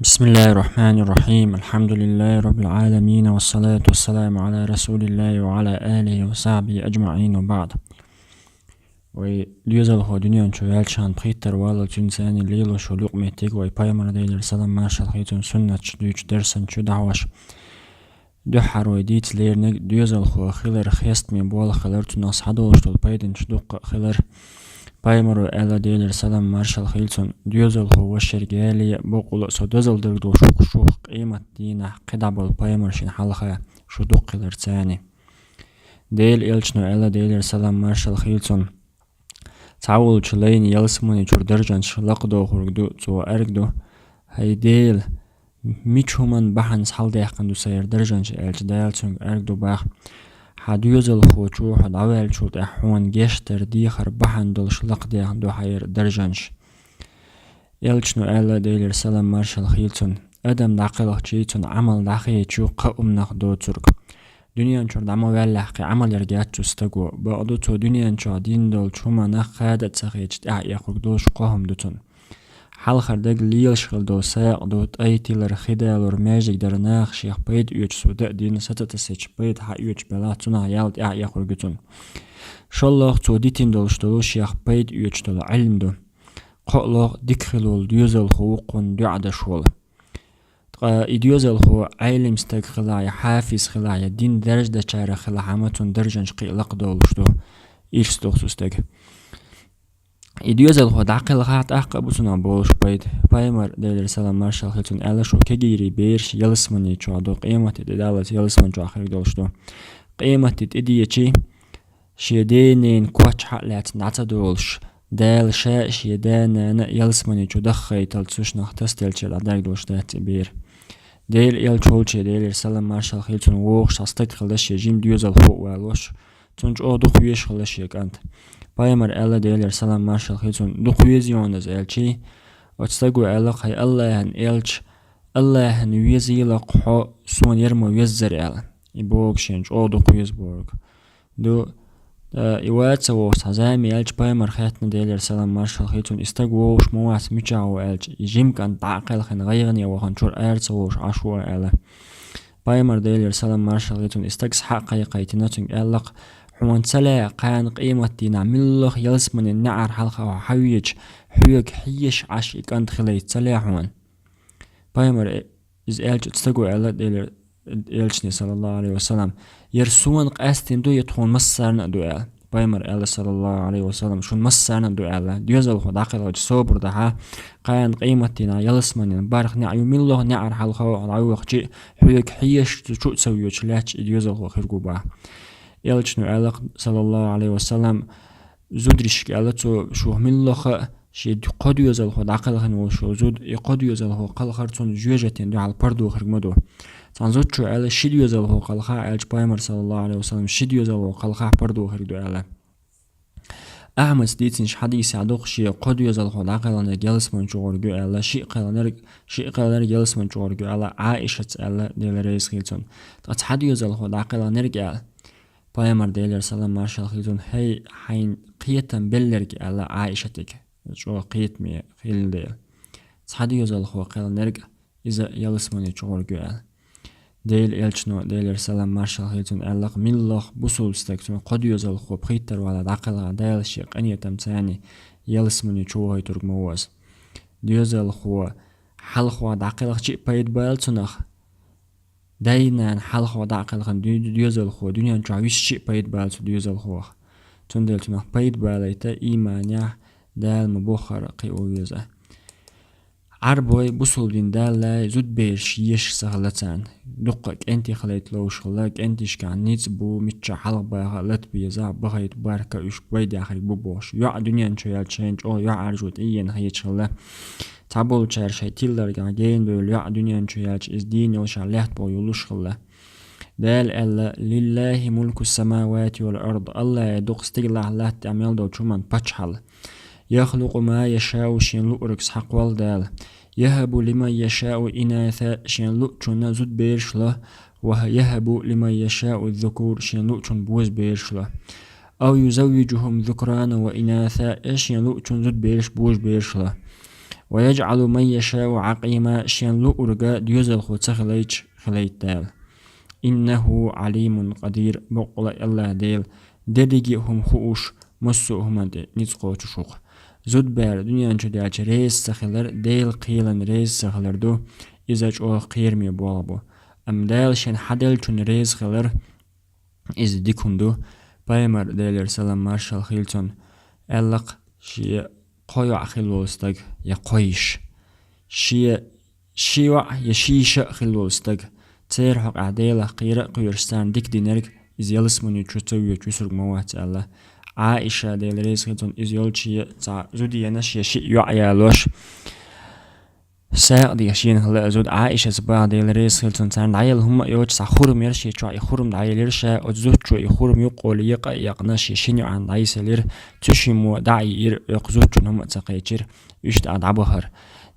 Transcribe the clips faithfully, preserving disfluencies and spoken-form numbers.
بسم الله الرحمن الرحيم. الحمد لله رب العالمين، والصلاة والسلام على رسول الله وعلى آله وصحبه أجمعين، وبعد. Вай доьзалхо дуьнен чу ваьлча хана пхийттара валлалца цуьнан царна лелош йолу юкъаметтиг вай Пайхамар, Делера салам маршалла хуьлда цунна, суннаташ дуьйцу дарсана чу дӀахьош. Дуьххьара вай дийца леринарг доьзалхо хилар хестаме болх хилар, цунах схьадолуш долу пайданаш дуккха а хилар. Пайхамаро аьлла, Делера салам маршалла хуьлда цунна: «Доьзалхо ваша ерг ялае а, бакъволу а со дозалла дерг долуш ву шух къематан дийнахь кхидӀа болу пайхамаршна хьалха, шу дукха хиларца царна». Делан элчано аьлла, Делера салам маршалла хуьлда цунна: «Цхьаволчу лайна ялсамани чуьра даржанаш лакхадохург ду, цо аьрг ду: „ХӀай Дела, мича хӀуманна бахьана схьаладаьккхина ду сан хӀара даржанаш?“ – аьлча, Дала цуьнга аьрг ду боху: „Хьан доьзалхочо хьо дӀаваьллачул тӀаьхьа хьуна гечдар дехар бахьана долуш лакхадаьккхина ду хьан хӀара даржанаш“». Элчано аьлла, Делера салам маршалла хуьлда цунна: «Адам дӀакхелхича, цуьнан Ӏамал дӀахечо кхаа хӀуманах доцург. Дуьнен чуьра дӀа ма ваьллехь, кхин Ӏамал ерг яц цу стаго. Бакъду, цо дуьнен чохь дина долчу хӀуманах хада а ца хеташ тӀаьхьа эккхург долуш кхо хӀума ду цуьнан. Хьалхара дерг лелаш хила долу сагӀа ду, тӀай тилар, хи далор, маьждиг дар, наха шех пайда оьцуш цо дан а дина, саца тасийча пайда хьаоьцуш белахь, цунах ял тӀаьхьа эккхург ю цуьнан. ШолгӀа, цо дитина долуш долу шех пайда оьцуш долу Ӏилма ду. КхоалгӀа, дика хила волу доьзалхо ву, кхунна доӀа деш волу». Ткъа и доьзалхо Ӏелим стаг хилахь я хьафиз хилахь я дин даржа дечарах хилахь, амма цуьнан даржанаш кхин а лакхадолуш ду, ирс ду цу стага. И доьзалхо дӀакхелхахь, тӀаккха а бу цунах болуш пайда. Пайхамар, Делера салам маршалла хуьлда цунна, аьлла: «Шу кегийрийн бераш ялсамани чохь ду, къематде тӀедаллалц ялсамани чохь хир долуш ду. Къематде тӀедеъча, шен ден-ненан коч хьа а лаьцна дӀа ца долуш, Дала Ша а, шен да-нана а ялсамани чу даххайталц цу шиннах тасаделлачуьра дӀадаьрг долуш дац и бер». Делан элча волчу, Делера салам маршалла хуьлда цунна, вогӀуш цхьа стаг хилла шен жима доьзалхо а валош, цунна чӀогӀа дукха везаш хилла шен кӀант. Пайхамар аьлла, Делера салам маршалла хуьлда цунна: «Дукха везий хьуна иза?» – аьлча, оцу стага аьлла: «ХӀай АллахӀан элча, АллахӀан везийла-кх хьо, суна яра ма веззара», – аьлла. И бохург шена чӀогӀа дукха веза бохург ду. Э, и ваца вогӀуш цхьа зама яьлча, Пайхамар хаьттина, Делера салам маршалла хуьлда цунна, и стаг вогӀуш ма вац, мичахь ву аьлча, и жима кӀант дӀа а кхелхина, гӀайгӀане вахана, чуьра ара ца вогӀуш Ӏаш ву аьлла. Пайхамар, Делера салам маршалла хуьлда цунна, и стаг схьа а кхайкхийтина, цуьнга аьлла-кх: «Хьуна ца лаьа кхана къематдийнахь муьлхха а ялсаманин неӀар хьалха хьо хьавеъча, хьоьга хьеша Ӏаш и кӀант хилийта ца лаьа хьуна?» Пайхамар, э, иза аьлча, оцу стага аьлла, Делера элчане, саллаллаху Ӏалайхи ва саллам: «ХӀара суна къаьстина ду я тхуна массарна а ду?» – аьлла. Пайхамар аьлла, саллаллаху Ӏалайхи ва саллам: «Шуна массарна а ду», – аьлла. Доьзалхо дӀакхелхича собар дахьа, кхана къематдийнахь ялсаманин барх неӀ ю, муьлхха а неӀар хьалха хьо дӀавахча, хьоьга хьеша, цу чу а ца воьдуш лаьтташ и доьзалхо хир ву боху. Элчано аьлла-кх, саллаллаху Ӏалайхи ва саллам, зударшка аьлла цо: «Шух муьлхха а шен кхо доьзалхо дӀакхелхина волуш йолу зуда, и кхо доьзалхо кхалхар цунна жоьжахатин дуьхьал пардо хирг ма ду». Цхьана зудчо аьлла: «Ши доьзалхо кхалха», – аьлча, Пайхамар, саллаллаху Ӏалайхи ва саллам: «Ши доьзалхо кхалхахь пардо хирг ду», – аьлла. Ахьмада дийцинчу хьадисехь ду-кх, шен кхо доьзалхо дӀакхелхинарг ялсамани чу гӀург ю аьлла, шиъ кхелхинарг, шиъ кхелхинарг ялсамани чу гӀург ю аьлла, Ӏаишас аьлла, Дела реза хуьлда цунна. Ткъа цхьа доьзалхо дӀакхелхинарг аьлла, Пайхамар, Делера салам маршалла хуьлда цунна: «ХӀай, хьайна кхетам белларг», – аьлла Ӏаишатига, чӀогӀа кхетаме хилла дела. Цхьа доьзалхо кхелхинарг иза ялсамани чу гӀург ю аьлла. Делан элчано, Делера салам маршалла хуьлда цунна, аьлла-кх: «Муьлхха а бусалба стаг, цуьнан кхо доьзалхо пхийттара валахь дӀакхелхахь, Дала шен къинхетам царна ялсамани чу вохуьйтург ма ву иза». Доьзалхо хьалха дӀакхелхича а пайда бала цунах, дай-нана хьалха дӀа а кхелхина, дуь-, доьзалхо дуьнен чохь висча а пайда бала цу доьзалхох. Цундела цунах пайда балийта иманехь, Дала ма боххара кхио веза. Ӏарбой, бусалба дин далале, зудбераш ешаш ца хилла царна. Дуккха а кӀентий хилийта ловш хилла, кӀенташкахь ницкъ бу, миччахь хьалха баха а, лата беза а, бахийта барка а, уьш пайда яхьарг бу бохуш. ЙоӀ дуьнен чу яьлча, шайна чӀогӀа йоӀ-Ӏаьржо тӀеена хеташ хилла. Цхьаболчара шайн тиларгахь генабевлла йоӀ дуьнен чу яьлча, иза дийна йолуш а, лаьтта боху йолуш хилла. Дала аьлла: «Лиллахи мулку самавати вал ард». АллахӀе ду-кх стигалахь, латта тӀехь мел долчу хӀуманна паччахьалла. «Яхлукъу ма яшау», шена луург схьакхолла Дала. «Яхабу лиман яшау инаса», шена луучунна зудбераш ло. «Ва яхабу лиман яшау зукур», шена луучунна бозбераш ло. «Ау юзаввижухум зукрана ва инаса», э, шена луучунна зудбераш, бозбераш ло. ويجعل من يشاء عقيما, шен луурга доьзалхо ца хилайча хилайта Дала. إنه عليم قدير, боккъала Аллахь Дела дерриге а хӀума хууш, массо а хӀуманна тӀе ницкъ кхочуш ву-кх. Зудбаьра дуьнен чу даьлча реза ца хилар, Дела кхелан реза ца хилар ду, иза чӀогӀа кхераме болх бу. Амма Дала шен хьаделлачунна реза хилар, иза дика хӀума ду. Пайхамар, Делера салам маршалла хилла цунна, аьлла-кх, шен кхо йоӀ хилла волу стаг, я кхо йиша. Шен ши йоӀ я ши йиша а хилла волу стаг, церан хьокъехь Делах кхера а кхоьруш, царна дика динарг, иза ялсамани чу ца воьдуш вуьсург ма вац аьлла. Ӏаиша, Дела реза хилла цунна, иза йолчу цхьа зуда енаш я шиъ йоӀ ялош, сагӀа деш йина хилла а зуда. Ӏаишас баха, Дела реза хилла цунна, царна дӀаелла хӀума а йоцуш цхьа хурма яра шен чохь, и хурма дӀаелира ша, оцу зудчо и хурма юккъе екъа а екъна, шен шина йоӀана дӀайиссалира, цу шиммо дӀа а йиира, оьху зудчун хӀума а ца кхечира, уьш тӀаккха дӀабахара.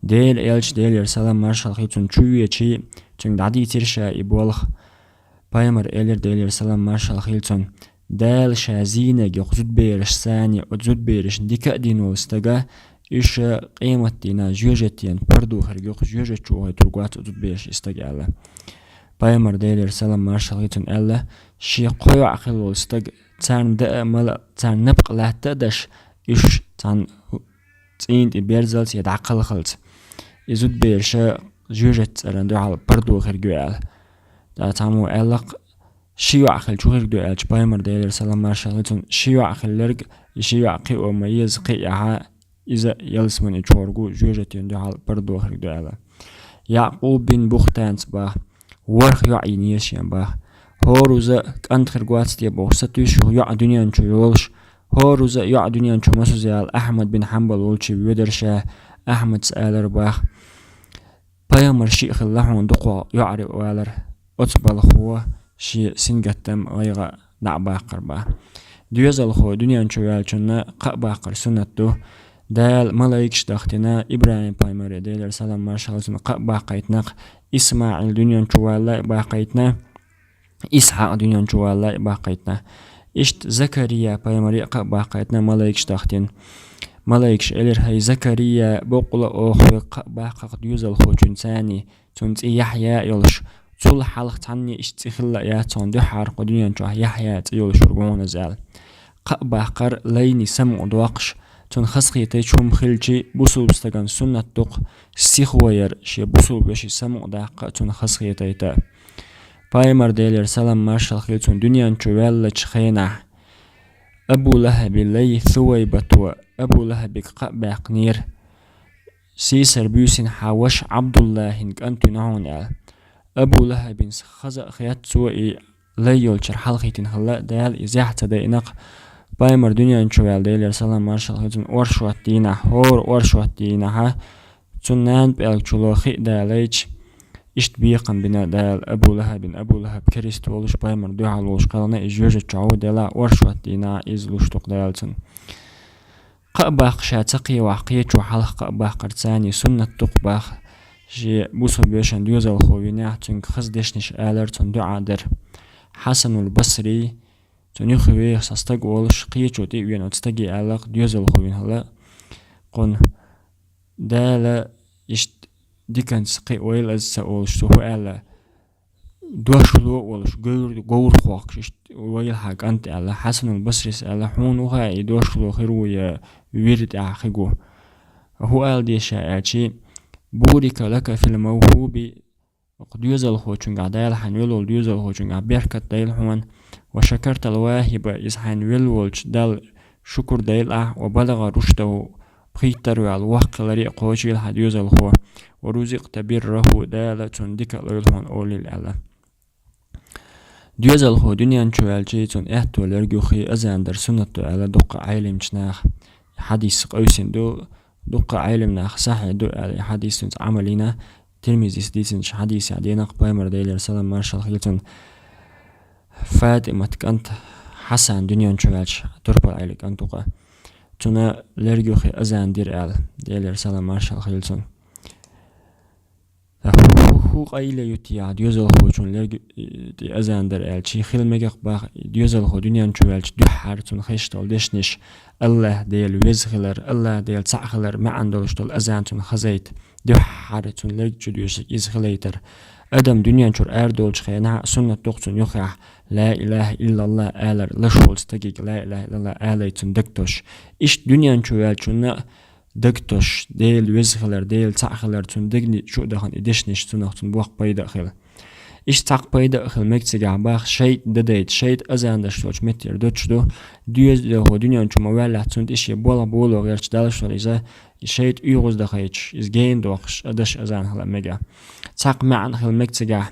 Делан элча, Делера салам маршалла хилла цунна, чу веачий, цуьнга дӀадийцира ша и болх. Пайхамар элира, Делера салам маршалла хилла цунна, Дала ша зийнарг ю-кх зудбераш санна, оцу зудберашна дика а дина волу стага, уьш къематдийнахь жоьжахатин пардо хирг ю-кх, жоьжахати чу вохуьйтург вац оцу зудбераш и стаг аьлла. Пайхамар, Делера салам маршалла хилла цунна, аьлла, шен кхо йоӀ хилла волу стаг, царна даа а, мала а, царна напха латта а деш, уьш цхьана цӀийнан тӀе берзалц я дӀакхалхалц, и зудбераш жоьжахати цӀарна дуьхьал пардо хирг ю аьлла. ТӀаккха цхьаммо аьлла-кх, ши йоӀ хилча хӀун хирг ду аьлча, Пайхамар, Делера салам маршалла хилла цунна, ши йоӀ хилларг, и ши йоӀ кхио ма еза, кхиъехь, иза ялсамани чу гӀур ву, жоьжахатин дуьхьал пардо хирг ду аьлла. Якъуб бин Бухтанца баха, ворхӀ йоӀ йинера шен баха. ХӀораза кӀант хирг вац те бохуш сатуьйсуш, йоӀ дуьнен чу йолуш, хӀораза йоӀ дуьнен чу масаза яла Ахьмад бин Хьанбал волчу воьдура ша, Ахьмадас алара баха, Пайхамар шиъ хилла хьуна дукха йоӀара валар, оцу балхо шен сингаттам, гӀайгӀа дӀа а баккхар баха. Доьзалхо дуьнен чу ваьллачунна кхаъ баккхар суннат ду. Дала малайкаш дахтина, ИбрахӀим-пайхамаре, Делера салам маршалла хилла цунна, кхаъ баккхийтина-кх, ИсмаӀил дуьнен чу валла а баккхийтина, Исхьакъ дуьнен чу валла а баккхийтина. Иштта Закария-пайхамаре а кхаъ баккхийтина, малайкаш дахтина. Малайкаш элира: «ХӀай Закария, боккъала а оха хьоьга кхаъ баккха-кх доьзалхочуьнца цхьаьний, цуьнан цӀе Яхьъя а йолуш, цул хьалха цхьанне иштта цӀе хилла а яц хьуна дуьххьара кху дуьнен чохь Яхьъя цӀе йолуш верг ву хьуна иза», — аьлла. Кхаъ баккхар лайне самукъадоккхуш, цунна хазахетийта хӀума хилча, бусулба стагана суннат ду-кх сихо яр, шен бусулба вешин самукъадаккха а, цунна хазахетийта а. Пайхамар, Делера салам маршалла хилла цунна, дуьнен чу ваьллачу хенахь, Абу ЛахӀабин лай Сувайбато Абу ЛахӀабига кхаъ баьккхинера: «Сийсара буьйсанна хьан ваша Ӏабдуллахьин кӀант вина хьуна», — аьлла. Абу ЛахӀабина хаза а хетта, цо и лай йолчуьра хьалхийтина хилла, Дала иза яхь ца дайина-кх. Пайхамар дуьнен чу ваьлла, Делера салам маршалла хилла цунна, оршот дийнахь, хӀора оршот дийнахьа, цунна нана пӀелг чу ло хи а далийча, иштта бекхам бина Дала Абу ЛахӀабина, Абу ЛахӀаб керист волуш, Пайхамар дуьхьал волуш кхелхина, иза жоьжахати чу ву, делахь оршот дийнахь иза луш ду-кх Дала цунна. Кхаъ баккха ша ца кхиавахь, кхечо хьалха кхаъ баккхар цхьаьний суннат ду-кх баха, шен бусулба вешин доьзалхо винехь, цуьнга хаза дешнаш алар, цунна дуӀа дар. Хьасанул Басри, цунна юххе веха цхьа стаг волуш, кхечо тӀе а веана, оцу стаге аьлла-кх, доьзалхо вина хилла кхунна: «Дала иштта диканца кхиавойла ас», — ца олуш, цо хӀун аьлла: «Дошло а волуш, говр-, говр хохкуш, иштта войла хьан кӀант», — аьлла. Хьасанул Басрис аьлла: «Хьуна ву хаьа и дошло хир ву я вир тӀехь хиг ву? ХӀун ала деза ша?» — аьлча: «Бурика лака фил мавхуби, оцу доьзалхочуьнгахь, Дала хьайна велла волу доьзалхочуьнгахь беркат дойла хьуна, ва шакартал вахиба, иза хьайна велла волчу Далла шукур дойла ахь, ва балагӀа рушдаху, пхийттара ваьлла воккха хиларе а кхочийла хьан доьзалхо, ва рузикъта бирраху, Дала цунна дика а лойла хьуна олийла», — аьлла. Доьзалхо дуьнен чу ваьлча, цунна аьтто лерг юххе азан дар суннат ду аьлла дуккха Ӏелимчу наха. Хьадис къевсина ду, дуккха Ӏелим наха сахьихь ду аьлла и хьадис, цуьнца Ӏамал йина. Тирмизис дийцинчу хьадисехь дина-кх, Пайхамар, Делера салам маршалла хилла цунна, ФатӀимат кӀант Хьасан дуьнен чу ваьлча, турпал Ӏелин кӀант ву-кх, цунна лерг юххе азан дира аьлла, Делера салам маршалла хилла цунна. Къайле ютта яхь доьзалхочун лерг, э, тӀе азан дар аьлча, хила мегаш бах, доьзалхо дуьнен чу ваьлча дуьххьара цунна хезаш дола дешнаш: АллахӀ Дела веза хилар, АллахӀ Дела цхьаъ хилар маьӀна долаш дола азан цунна хазайта, дуьххьара цунна лерг чу доьшург из хилайтар. Адам дуьнен чура арадолча хенахь суннат ду-кх цунна юххехь «Ла илахӀа иллаллахӀ» алар, лаш волча стагага «Ла илахӀа иллаллахӀ» алай цунна дагтош. Иштта дуьнен чу ваьлчунна а дагтош, Дела веза хилар, Дела цхьаъ хилар цунна дегни чу а дахана, и дешнаш цунах цунна боккха пайда а хила. Иштта цхьаккха пайда а хила мег цигахь бах шайтӀа дадайта, шайтӀа азан деш долчу меттера доцуш ду, доьзалхо дуьнен чу ма ваьллехь, цунна тӀе шен болх боло гӀерташ далаш вара иза, и шайтӀа оьгӀаз дахайташ, иза гена дохуш, а даш азан хила мега. Цхьаккха маьӀна хила мег цигахь.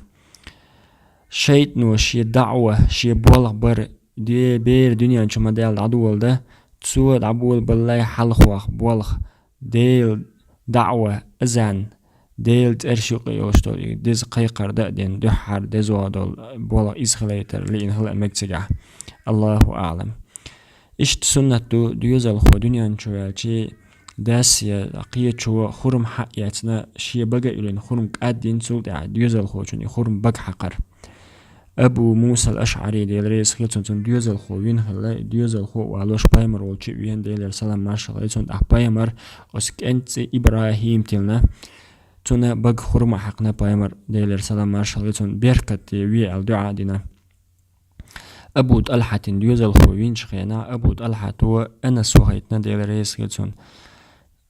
ШайтӀано шен даӀва, шен болх бар де-, бер дуьнен чу ма-даьлла дӀадоладан, цо дӀаболабаллай хьалхох болх, Делан даӀва, азан, Делан цӀераш юкъе йолуш долу и деза кхайкхар дан а дина, дуьххьара дезо долу болх иза хилайтар лиъна хила а мега цигахь. АллахӀу аӀлам. Иштта суннат ду, доьзалхо дуьнен чу ваьлча, дас я кхечо хурма хьаэцна, шен бага а йиллина, хурма кӀаддина, цул тӀаьхьа доьзалхочун и хурма бага хьакхар. Абу Муса ал-АшӀари, Дела реза хила цунна, цуьнан доьзалхо вина хилла, и доьзалхо а валош пайхамар волчу а веана, Делера салам маршалла хуьлда цунна, тӀаккха пайхамар оцу кӀентан цӀе ИбрахӀим тиллина, цунна бага хурма хьаькхна пайхамар, Делера салам маршалла хуьлда цунна, беркате ве аьлла дуӀа а дина. Абу ТӀалхьатан доьзалхо винчу хенахь, Абу ТӀалхьата Анас вахийтина, Дела реза хила цунна,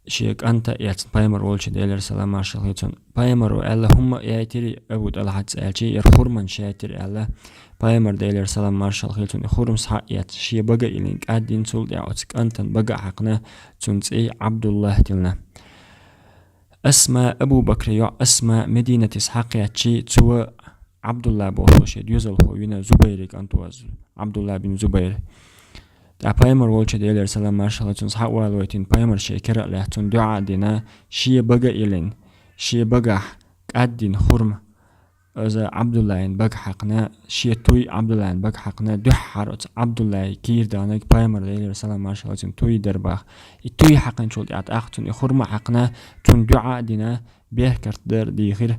шен кӀанта а эцна пайхамар волчу, Делера салам маршалла хуьлда цунна. Пайхамаро аьлла, хӀумма а яйтира Абу ТӀалхьатца аьлча, яра хурманаш яйтира аьлла. Пайхамар, Делера салам маршалла хуьлда цунна, и хурма схьа а эцна, шен бага а йиллина, кӀаддина, цул тӀаьхьа оцу кӀантан бага а хьаькхна, цуьнан цӀе Ӏабдуллах тиллина. Асма, Абу Бакра йоӀ Асма Мединате схьакхаьчча, цо Ӏабдулла бохуш шен доьзалхо вина, Зубайран кӀант ву иза, Ӏабдулла бин Зубайр. ТӀаккха пайхамар волчу, Делера салам маршалла хуьлда цунна, схьа а валавайтина, пайхамар шен кара а лаьцна, цунна дуӀа а дина, шен бага а йиллина, шен багахь кӀаддина хурма, иза Ӏабдуллайн бага хьаькхна, шен туй Ӏабдуллайн бага хьаькхна, дуьххьара оцу Ӏабдуллайн кийра даханарг пайхамар, Делера салам маршалла хуьлда цунна, туй дара бах. И туй хьаькхначул тӀаьхьа тӀаккха цунна и хурма а хьаькхна, цунна дуӀа а дина, беркат дар а дийхира.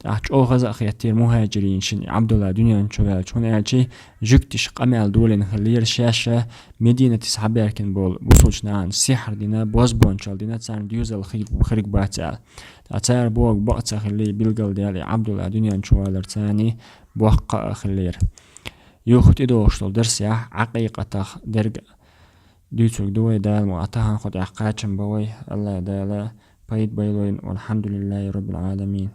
ТӀаккха чӀогӀа хаза а хеттера мухӀажирийн шина и Ӏабдулла дуьнен чу ваьлча, хӀунда аьлча жуьгташа къамел долийна хиллера, шаьш а Мединате схьабаьхкина болу бусалбачу нахана сихьр дина, бозбуунчалла дина, царна доьзал хир-, хирг бац аьлла. Ткъа цара бохург бакъ ца хиллий, билгалдаьлла и Ӏабдулла дуьнен чу валар царний боккха а хиллера. Юха тӀедогӀуш долу дарсехь Ӏакъикъатах дерг дуьйцург ду вай, Дала мукъ лахь, тахана кху тӀехь кхачам бан вай, АллахӀ Дала пайда байла вайна, валхьамдулиллахӀи роббил Ӏаламин.